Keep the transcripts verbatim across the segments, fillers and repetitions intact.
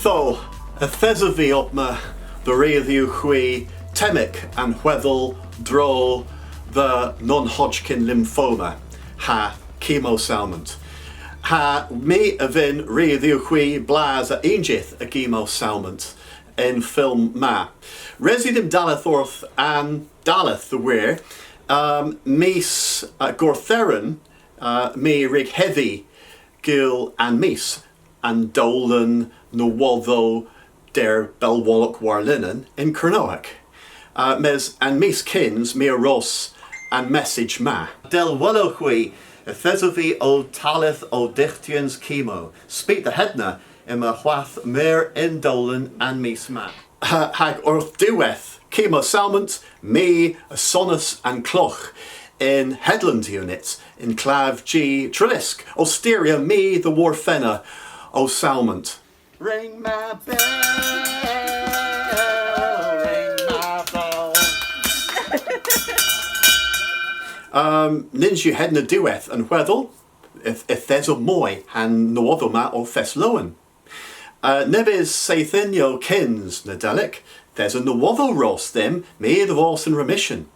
So, yth esov vy omma dhe ri dhywgh hwi temmik an hwedhel a-dro dhe non-Hodgkin lymphoma ha chemo sawment. Ha my a vynn ri dhywgh hwi blas a unn jydh a chemo sawment y'n fylm ma. Res yw dhymm dalleth orth an dalleth, dhe wir. Um, mis, uh, Gortheren, uh, my a wrug hedhi gul An Mis, an dowlen nowodhow der bellwolok warlinen yn Kernowek. Uh, mes an mis kyns my a ros an messach ma. Dell welowgh hwi, yth esov vy ow talleth ow dyghtyans chemo. Spit dhe hedna, yma hwath meur y'n dowlen an mis ma. Ha-, hag orth diwedh chemo sawment, my a sonas an klogh yn Headland Unit yn klavji Trelisk, ow styrya my dhe worfenna ow sawment. Ring my bell, ring my bell. Um, nyns yw hedna diwedh an hwedhel, yth, yth esa moy ha'n nowodhow ma ow fest lowen. Uh, nebes seythunyow kyns Nadelik, yth esa nowodhow ros dhymm my dhe vos yn remission.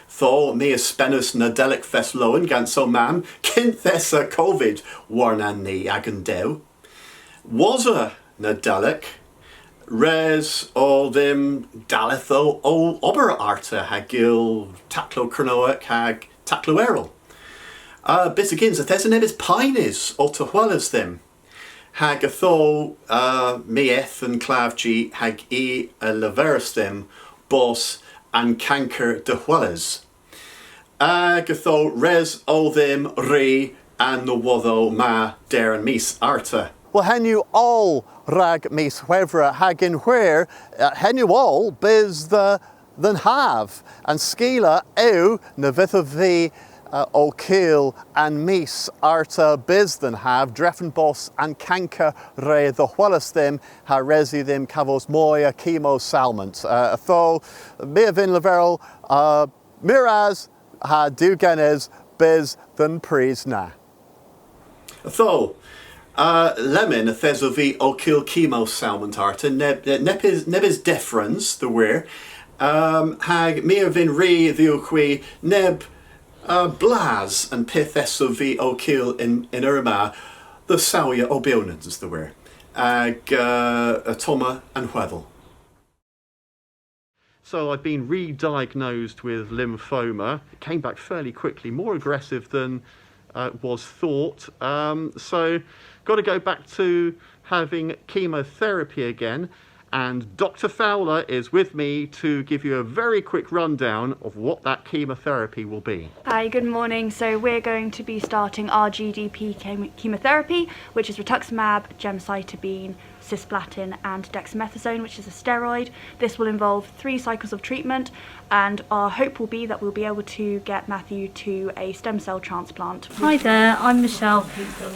Ytho my a spenas Nadelik fest lowen gans ow mamm, kynth esa Covid warnan ni agan dew. Wosa Nadelik, res o dhymm dalleth ow, ow ober arta ha gul taklow Kernowek ha taklow erel. Uh, byttegyns, yth esa nebes paynys ow tehweles dhymm. Hag ytho, uh, my eth dhe'n klavji hag i a leveris dhymm bos an kanker dehwelys. Hag ytho res o dhymm ri an nowodhow ma der an mis arta. Wel, henn yw oll rag mis Hwevrer hag yn hwir, uh, henn yw oll bys dhe dhe'n hav. An skila yw na vydhav vy, uh, ow kul An Mis arta bys dhe'n hav, drefen bos an kanker re dhehwelis dhymm ha res yw dhymm kavos moy a chemo sawment. Uh, ytho, my a vynn leverel, uh, meur ras ha Duw genes bys dhe'n prys na. Ytho, uh, lemmyn yth esov vy ow kul chemo sawment arta, neb, nebes, nebes dyffrans, dhe wir, um, hag my a vynn ri dhywgh hwi neb, uh, blas a'n pyth esov vy ow kul yn, y'n eur ma, dhe sawya ow bewnans, dhe wir. Hag, uh, ottomma an hwedhel. So I've been re-diagnosed with lymphoma. It came back fairly quickly, more aggressive than, uh, was thought. Um, so got to go back to having chemotherapy again. And Doctor Fowler is with me to give you a very quick rundown of what that chemotherapy will be. Hi, good morning. So we're going to be starting R G D P chem-, chemotherapy, which is rituximab, gemcitabine, cisplatin and dexamethasone, which is a steroid. This will involve three cycles of treatment, and our hope will be that we'll be able to get Matthew to a stem cell transplant. Hi there, I'm Michelle,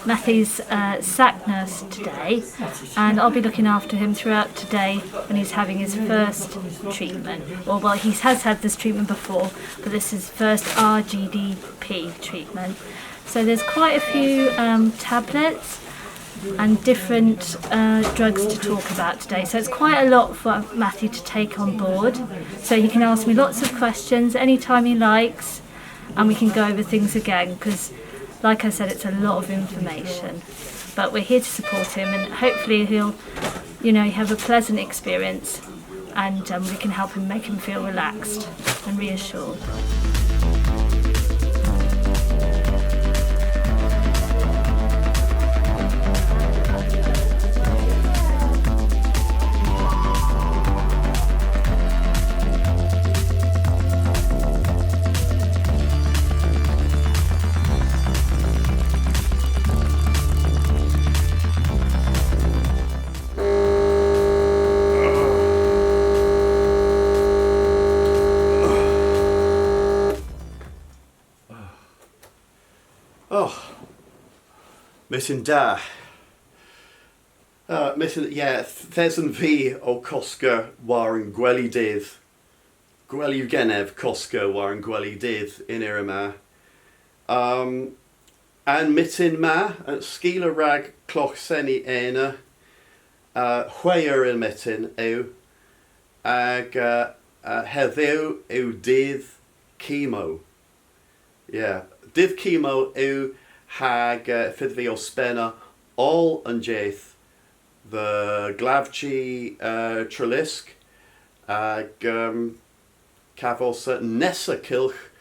Matthew's, uh, sac nurse today, and I'll be looking after him throughout today when he's having his first treatment. Or, well, he has had this treatment before, but this is first R G D P treatment. So there's quite a few, um, tablets and different, uh, drugs to talk about today. So it's quite a lot for Matthew to take on board. So he can ask me lots of questions anytime he likes, and we can go over things again, 'cause, like I said, it's a lot of information. But we're here to support him, and hopefully he'll, you know, have a pleasant experience, and, um, we can help him, make him feel relaxed and reassured. Oh, myttin da. Uh, myttin, yeah, yth esen vy ow koska war an gweli dydh. Gwell yw genev koska war an gweli dydh y'n eur ma. Um, an myttin ma, an skila rag klogh seni ena, Uh, hwegh eur yn myttin yw, hag, uh, uh, hedhyw yw dydh chemo. Yeah. Dydh chemo yw hag, uh, y fydh vy ow spena oll an jydh dhe glavji, uh, Trelisk, hag, um, kavos, uh, nessa kylgh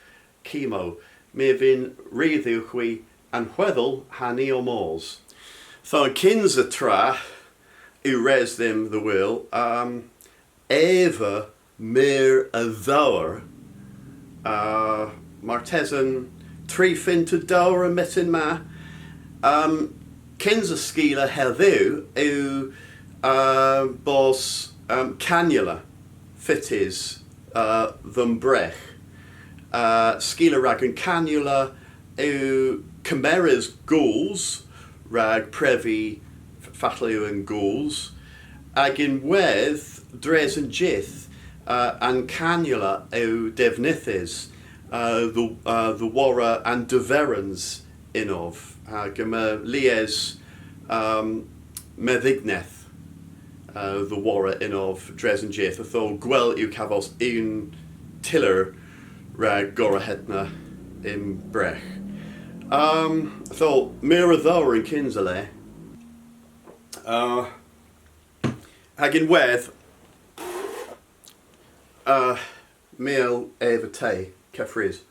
chemo. My a vynn ri dhywgh hwi an hwedhel ha ni ow mos. Ytho, kynsa tra yw res dhymm dhe wul, um, eva meur a dhowr, uh, martesen tri fynt a dowr y'n myttin ma. Um, kynsa skila hedhyw yw, uh, bos, um, cannula fyttys, uh, dhe'm bregh. Uh, skila rag an cannula yw kemeres goos rag previ f-, fatell yw an goos. Hag ynwedh dres an jydh, uh, an cannula yw devnydhys, uh, dhe, uh, dhe worra an diferans ynnov. Hag yma lies, um, medhygneth, uh, dhe worra ynnov dres an jydh. Ytho gwell yw kavos unn tyller rag gorra hedna y'm bregh. Um, ytho, meur a dhowr y'n kynsa le. Uh, hag ynwedh, uh, my a yll eva te, keffrys.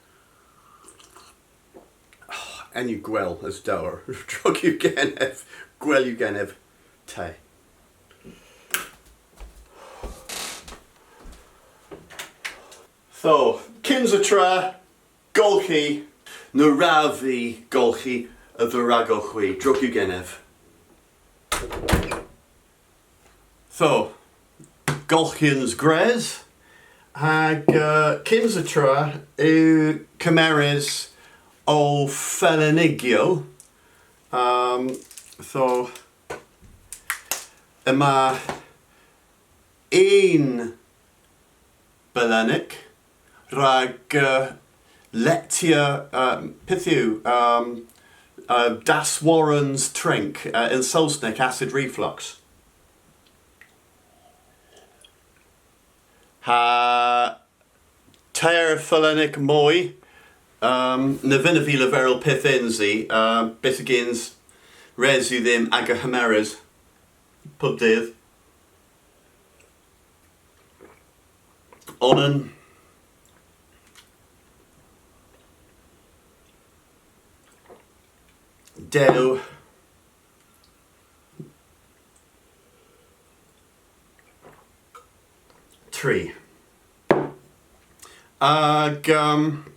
Oh, henn yw gwell es dowr. Drog yw genev. Gwell yw genev te. Ytho, kynsa tra, golghi. Na wrav vy golghi a-dheragowgh hwi. Drog yw genev. Ytho, golghyans gwres, hag, uh, kynsa tra yw kemeres ow felennikyow. Um, ytho, yma unn belennik rag, uh, lettya, uh, pyth yw, um, uh, daswarrans trenk, uh, yn Sowsnek, acid reflux. Ha teyr felennik moy, um, ny vynnav vy leverel pyth yns i, uh, byttegyns res yw dhymm aga hemeres pub dydh. Onan. Dew. Tri. Hag, um,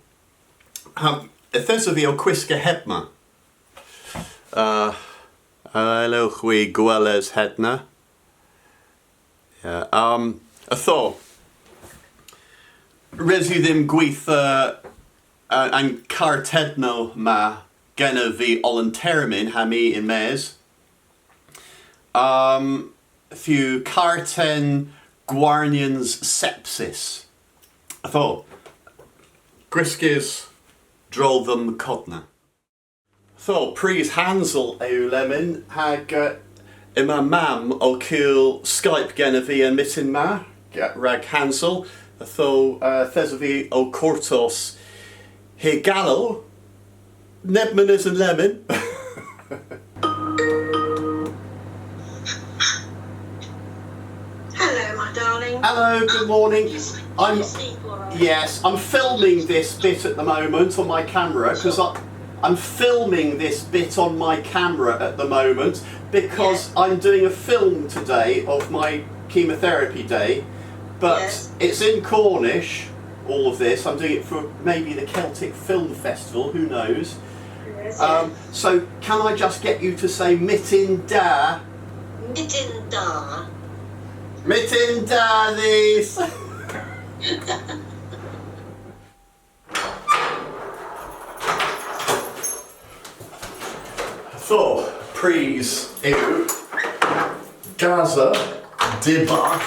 ha, yth esov vy ow kwiska hebma. Uh, a yllowgh hwi gweles hedna? Yeah, um, ytho, res yw dhymm gwitha, uh, an kartennow ma genev vy oll an termyn ha my yn-mes. Um, yw karten gwarnyans sepsis. Ytho, gwiskys a-dro dhe'm kodna. Ytho, prys hansel yw lemmyn, hag, uh, yma mamm ow kul Skype genev vy y'n myttin ma, ga-, rag hansel. Ytho, uh, yth esov vy ow kortos hy galow, neb mynysen lemmyn. Hello, my darling. Hello, good morning. You sleep, I'm, you sleep all right? Yes, I'm filming this bit at the moment on my camera because I, I'm filming this bit on my camera at the moment because, yeah, I'm doing a film today of my chemotherapy day, but, yes, it's in Cornish, all of this. I'm doing it for maybe the Celtic Film Festival, who knows? Yes, um, yes. So can I just get you to say myttin da? Myttin da. Myttin da dhis. Ytho, prys yw gasa dybav,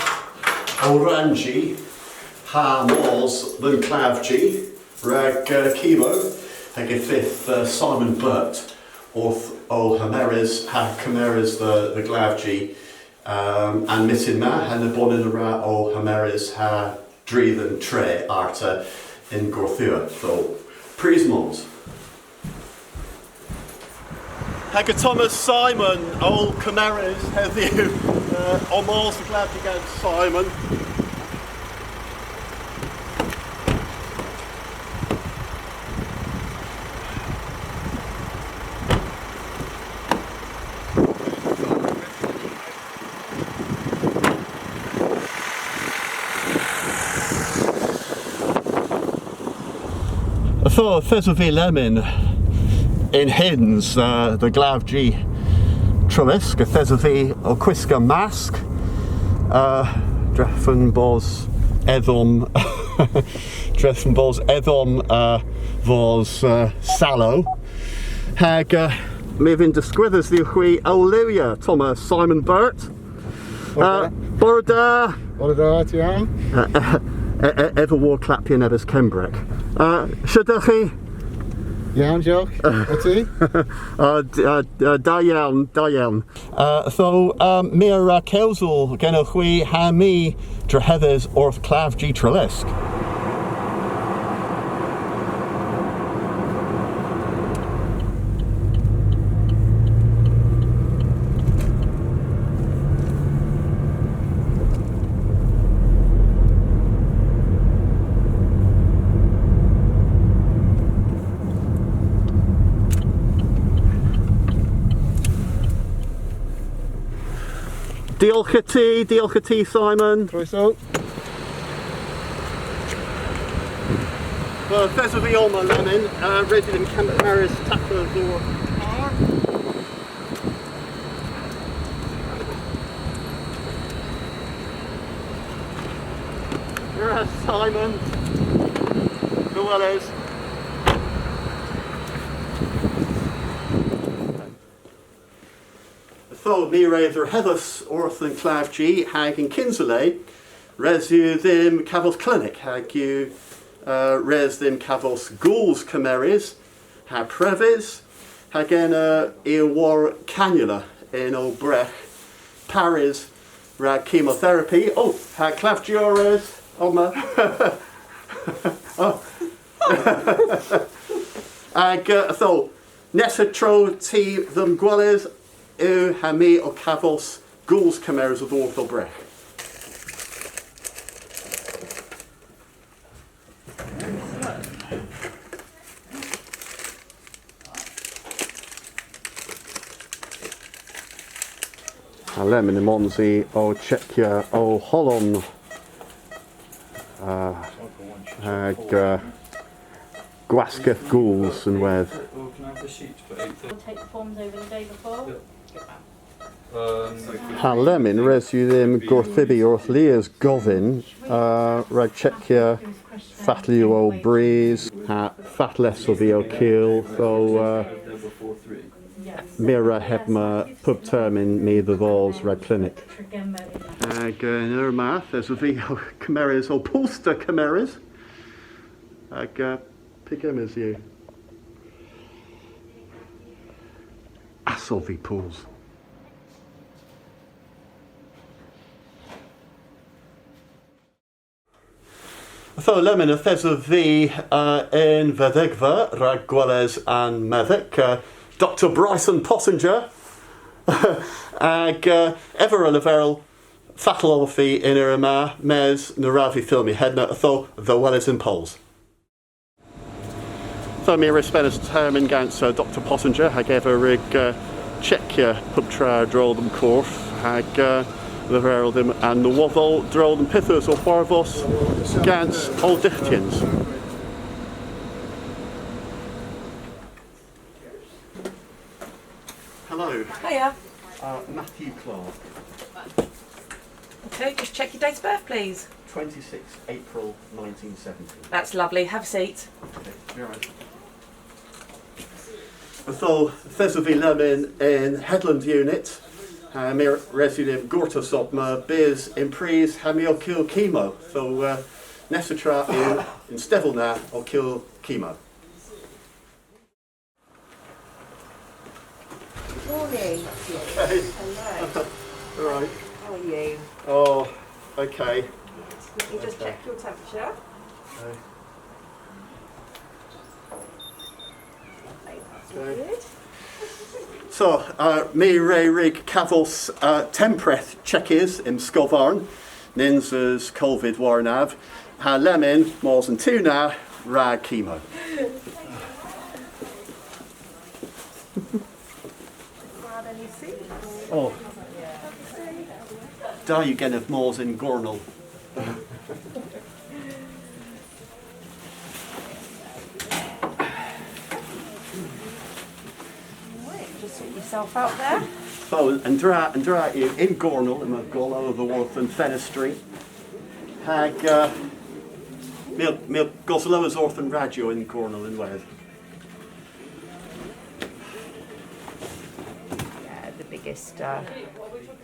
oranji, ha mos dhe'n klavji rag, uh, chemo, hag y fydh, uh, Simon Burt orth ow hemeres ha kemeres dhe, dhe glavji, Um, an myttin ma, ha nebonan a wra ow hemeres ha dri dhe'n tre arta yn gorthugher. So, prys mons. Hag yth o Thomas Simon ow kemeres hedhyw, uh, ow mos dhe glavji gans Simon. Ytho, yth esov vy lemmyn yn hyns, uh, dhe glavji Trelisk, yth esov vy ow kwiska mask, uh, drefen bos edhom, drefen bos edhom, uh, bos, uh, salow. Hag, uh, my a vynn diskwedhes dhywgh hwi ow lywya, Thomas Simon Burt. Uh, bore da. Bore da, ti'n iawn? Uh, uh, uh, uh, ev a wor klappya nebes Kembrek. Uh, shwd ydych chi? Iawn, diolch. A ti? Uh, d-, uh, uh, da iawn, da iawn. Uh, so, um, my a wra kewsel genowgh hwi ha my drehedhes orth klavji Trelisk. Diolch i ti, diolch i ti, Simon. Croeso. Wel, yth esov vy omma lemmyn, uh, res yw dhymm kemeres taklow dhe'n karr. Gracias, Simon. Wel, wel, es. Ytho, my re dhrehedhas orth an klavji hag yn kynsa le, res yw dhymm kavos klinik, hag yw, uh, res dhymm kavos goos kemerys, ha previs, hag ena i a wor cannula yn ow bregh, parys rag chemotherapy. Oh, ha klavjiores omma. Oh. Hag, uh, ytho, nessa tro ty dhe'm gweles yw ha my ow kavos goos kemerys a-dhyworth ow bregh. Ha lemmyn ymons i ow checkya ow holon. Uh, hag, uh, gwasketh goos ynwedh. We'll take the forms over the day before. Ha lemmyn res yw dhymm gorthybi orth lies govyn, uh, rag checkya fatel yw ow brys, ha fatel esov vy ow kul, so, uh, my a wra hemma pub termyn my dhe vos rag klinik. Hag, uh, y'n eur ma, yth esov vy ow kemeres ow posta kemerys. Hag, uh, pygemmys yw? Ass ov vy poos. Ytho lemmyn yth esov vy, uh, yn medhygva rag gweles an medhyk, uh, Doktour Bryson Pottinger, hag, uh, ev a wra leverel fatel ov vy y'n eur ma, mes ny wrav vy fylmya henna, ytho dha weles yn pols. Ytho my a wra spena termyn gans, uh, Doktour Pottinger, hag ev a wrug, uh, checkya pub tra a-dro dhe'm korf, hag, uh, leverel dhymm an nowodhow a-dro dhe'm pyth eus ow hwarvos gans ow dyghtyans. Hello. Hiya. Uh, Matthew Clark. Okay, just check your date of birth, please. Twenty-six April nineteen seventy. That's lovely. Have a seat. Okay, you're right. Ytho, yth esov vy lemmyn yn Headland Unit, ha my, res yw dhymm gortos omma bys yn prys ha my ow kul chemo. So, uh, nessa tra yw y'n stevel na ow kul chemo. Morning. Okay. Hello. All right. How are you? Oh, okay. Let me just check your temperature. Okay. Lovely, that's all good. So, uh, my re wrug kavos, uh, tempredh checkys yn skovarn, nyns eus Covid warnav, ha lemmyn mos an tu na rag chemo. Oh. Da yw genev mos yn gornel. Right, just sort yourself out there. Oh, an dra, an dra yw yn gornel, yma golow a-dhyworth an fenestri. Hag, uh, my a, my a goslowes orth an radyo yn gornel ynwedh. Yeah, the biggest, uh,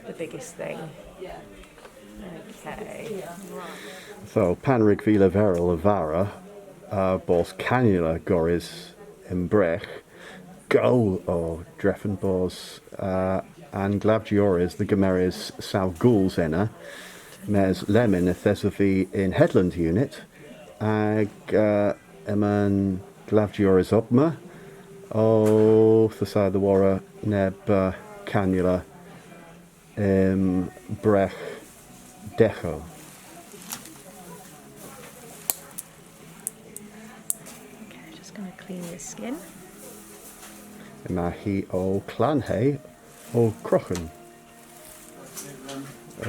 the biggest thing. Okay. So, pan wrug vy leverel a-varr, uh, bos cannula gorrys yn bregh, gool o drefen bos, uh, an glavjiores dhe gemeres saw goos ena, mes lemmyn yth esov vy yn Headland Unit, hag, uh, yma'n glavjiores obma, owth assaya dhe worra neb, uh, cannula yn bregh deghow. Okay, just gonna clean the skin. Yma hi ow klanhe ow kroghen.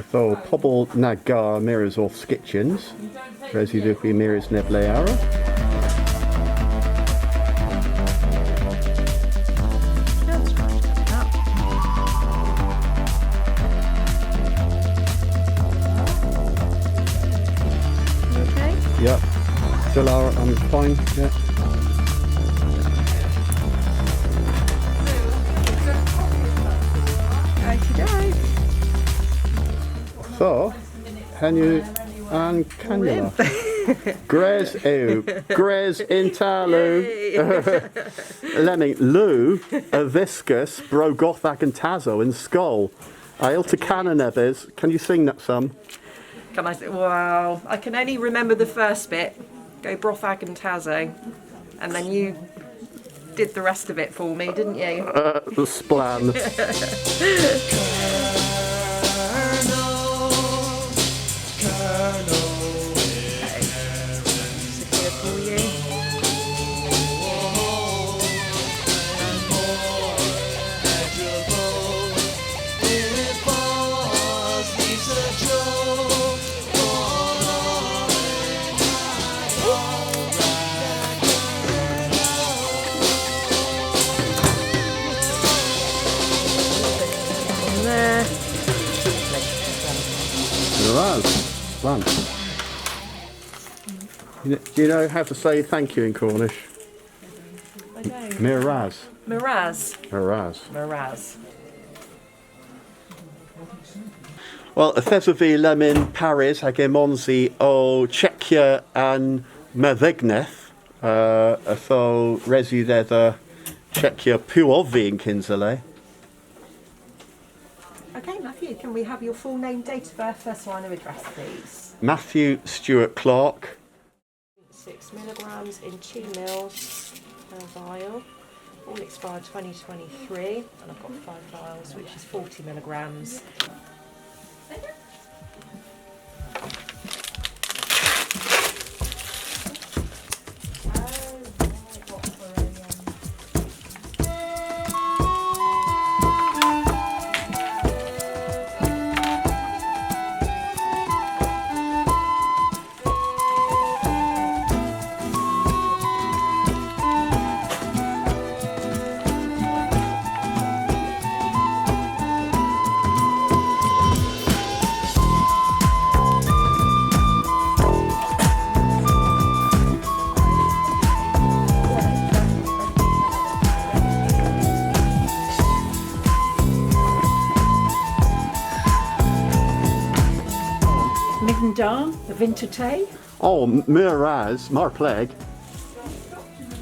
Ytho pobel na gar mires orth skitchens. Res yw dhywgh hwi mires neb le arall. You okay? Yep. Still are, I'm fine, yeah. Righty-do. So, Henn yw an cannula. Gwrys yw. Gwrys yn ta, Lou. Lemmyn, Lou a dhyskas Bro Goth agan Tasow yn skol. A yll'ta kana nebes? Can you sing that some? Can I s-, well, I can only remember the first bit. Go broth agan tasow. And then you did the rest of it for me, didn't you? Uh, the splan. There. Meur ras. Plan. You kn-, do you know how to say thank you in Cornish? I don't. Meur ras. Meur ras. Meur ras. Meur ras. Wel, yth esov vy lemmyn parys hag ymons i ow checkya an medhegneth, uh, ytho res yw dhedha checkya piw ov vy yn kynsa le. Okay, Matthew, can we have your full name, date of birth, first line of address, please? Matthew Stewart Clark. Six milligrams in two mils per vial. All expired twenty twenty-three, and I've got five vials, which is forty milligrams. Myghtern da, a vynn'ta te? Oh, m-, meur ras, mar pleg.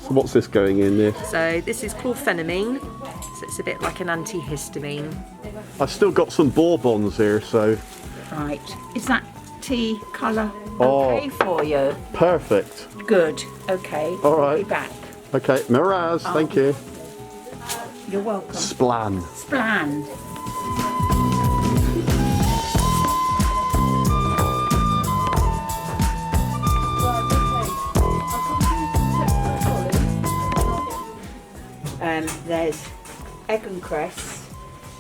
So what's this going in this? So this is chlorphenamine. So it's a bit like an antihistamine. I've still got some Bourbons here, so. Right. Is that tea colour okay for you? Perfect. Good. Okay. All right. Be back. Okay. Miraz, thank you. You're welcome. Splann. Splann. Um, there's egg and cress,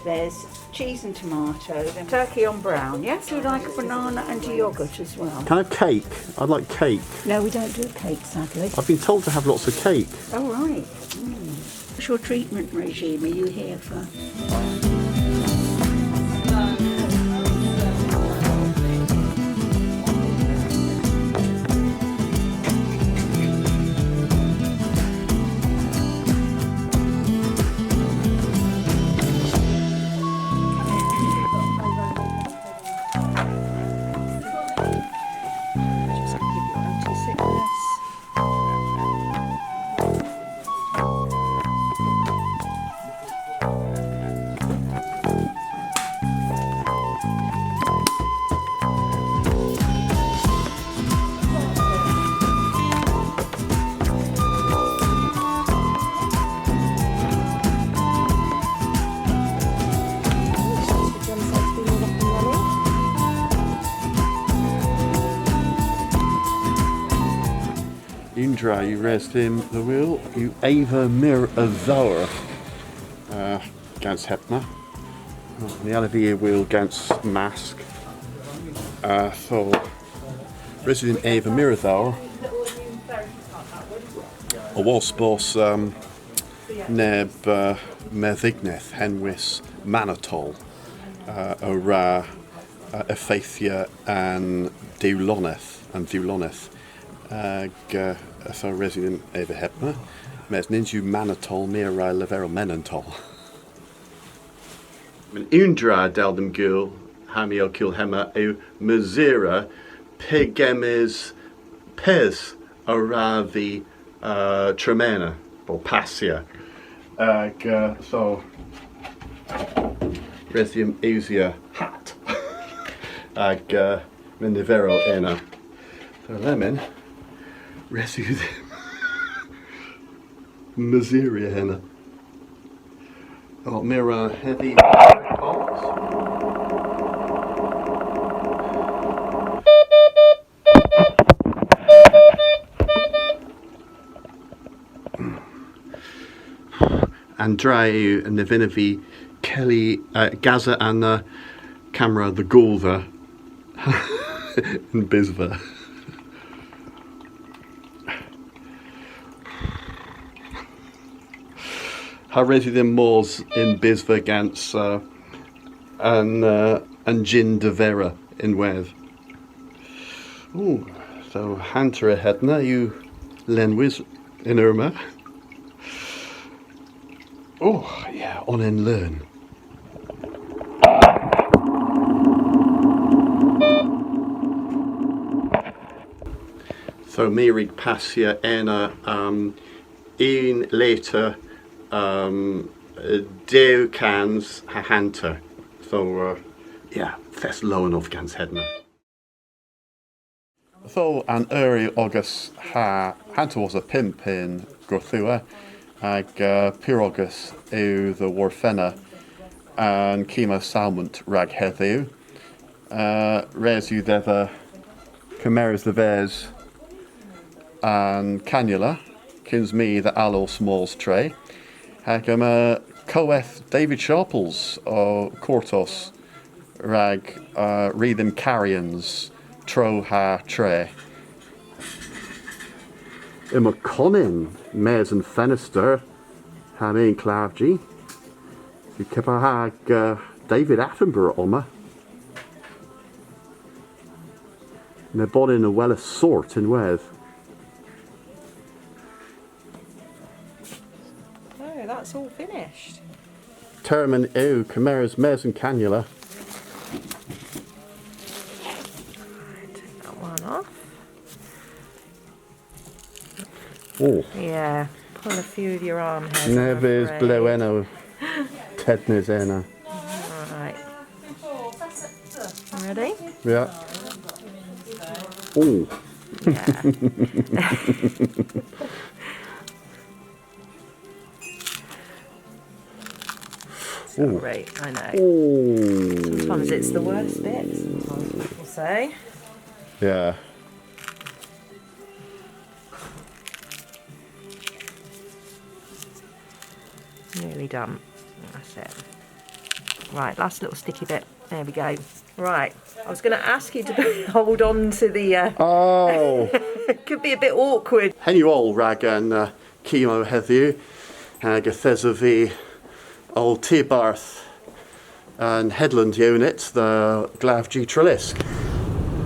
there's cheese and tomato, then turkey on brown, yes? Would you like a banana and a yoghurt as well? Can I have cake? I'd like cake. No, we don't do a cake, sadly. I've been told to have lots of cake. Oh, right. Mm. What's your treatment regime? Are you here for? Just give you anti-sickness. Unn dra yw res dhymm dhe wul yw eva meur a dhowr, uh, gans hedna. Ny allav vy y wul gans mask. Uh, so, res yw dhymm eva meur a dhowr. Awos bos, um, neb, uh, medhygneth henwys mannitol, uh, a wra, uh, effeythya an diwloneth, an diwloneth. Hag, uh, ytho res yw dhymm eva hedna. Mes nyns yw mannitol, my a wra leverel menantol. Unn dra dell dhymm gul, ha my ow kul hemma, yw mesura pygemmys pes a wrav vy, uh, tremena, po passya. Hag, uh, so, res yw dhymm usya hatt. Hag, uh, my a niverow ena. So lemmyn, res yw dhymm mesurya henna. Oh, my a wra hedhi. An dra yw, ny vynnav vy kelli, uh, gasa an, uh, kamera dhe godha yn bisva. Ha res yw dhymm mos yn bisva gans, uh, an, uh, an jynn-devera ynwedh. Ooh, so hanter a hedna yw lenwys y'n eur ma. Oh, yeah, onan leun. So my a wrug passya ena, um, unn liter, um, dew kans ha hanter. So, uh, yeah, fest lowen ov gans hedna. Ytho an eur yw ogas ha hanter wosa pymp yn gorthugher, hag, uh, pur ogas yw dhe worfenna an kemo salmont rag hedhyw. Uh, res yw dhedha kemeres dhe-ves an cannula, kyns my dhe allos mos tre. Hag yma koweth David Sharples ow kortos rag, uh, ri dhymm karyans tro ha tre. Yma konin mes an fenester ha my yn klavji. Yw kepar hag, uh, David Attenborough omma. Nebonan a welas sort ynwedh. Oh, that's all finished. Termyn yw kemeres mes an cannula. Take that one off. Oh. Yeah, pull a few of your arm hairs out, I'm afraid. Nebes blew ena tednys ena. Ah, Yeah. Oh. Yeah. Sorry, I know. Ooh. Sometimes it's the worst bit, sometimes people say. Yeah. Nearly done. That's it. Right, last little sticky bit. There we go. Right, I was going to ask you to hold on to the. Uh, oh, it could be a bit awkward. Henn yw oll rag an uh, chemo hedhyw, hag yth esov vy ow tiberth an Headland Unit dhe Glavji Trelisk.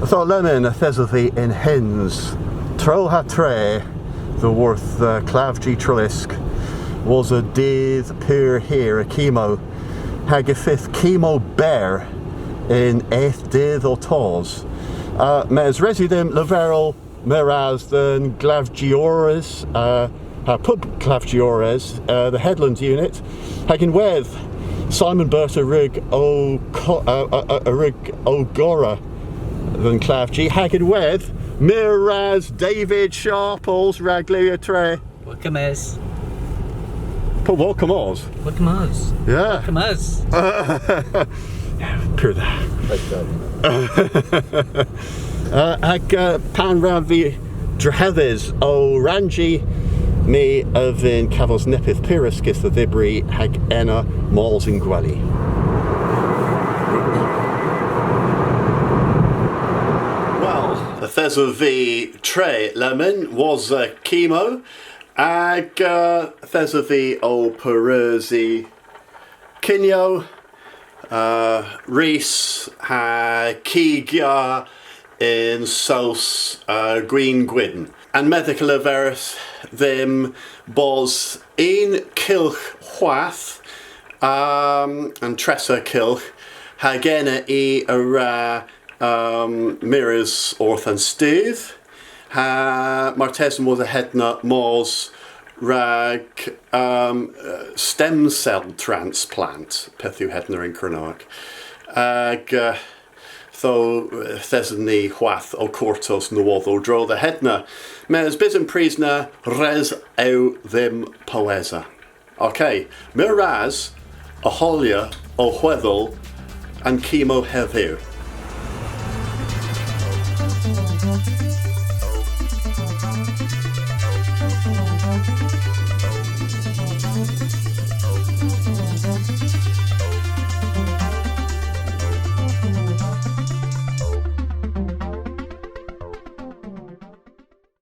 Ytho lemmyn yth esov vy yn hyns, tro ha tre, dhyworth uh, Klavji Trelisk, wosa dydh pur hir a chemo, hag y fydh chemo berr yn eth dydh ow tos. Uh, mes res yw dhymm leverel meur ras dhe'n glavjiores, uh, ha pub klavjiores, uh, dhe Headland Unit, hag ynwedh Simon Burt a wrug ow, ko- uh, uh, uh, a wrug ow gorra dhe'n klavji, hag ynwedh meur ras David Sharples rag liwya tre. Welcome is. Pub welcome oz. Welcome oz. Yeah. Welcome oz. Pur dha. Uh, hag uh, pan wrav vy drehedhes ow ranji, my a vynn kavos neppyth pur uskis dhe dhybri hag ena mos yn gweli. Wel, yth esov vy tre lemmyn, wosa chemo, hag uh, yth esov vy ow pareusi kinyow, uh, ris ha kig yar yn sows uh, gwin gwynn. An medhyk a leveris dhymm bos unn kylgh hwath, um, an tressa kylgh, hag ena i a wra um, mires orth an studh, ha martesen wosa hedna mos rag um, uh, stem cell transplant, pyth yw hedna yn Kernewek. Hag uh, ytho uh, yth eson ni hwath ow kortos nowodhow a-dro dhe hedna. Mes bys y'n prys na res yw dhymm powesa. Okay, meur ras a holya ow hwedhel an chemo hedhyw.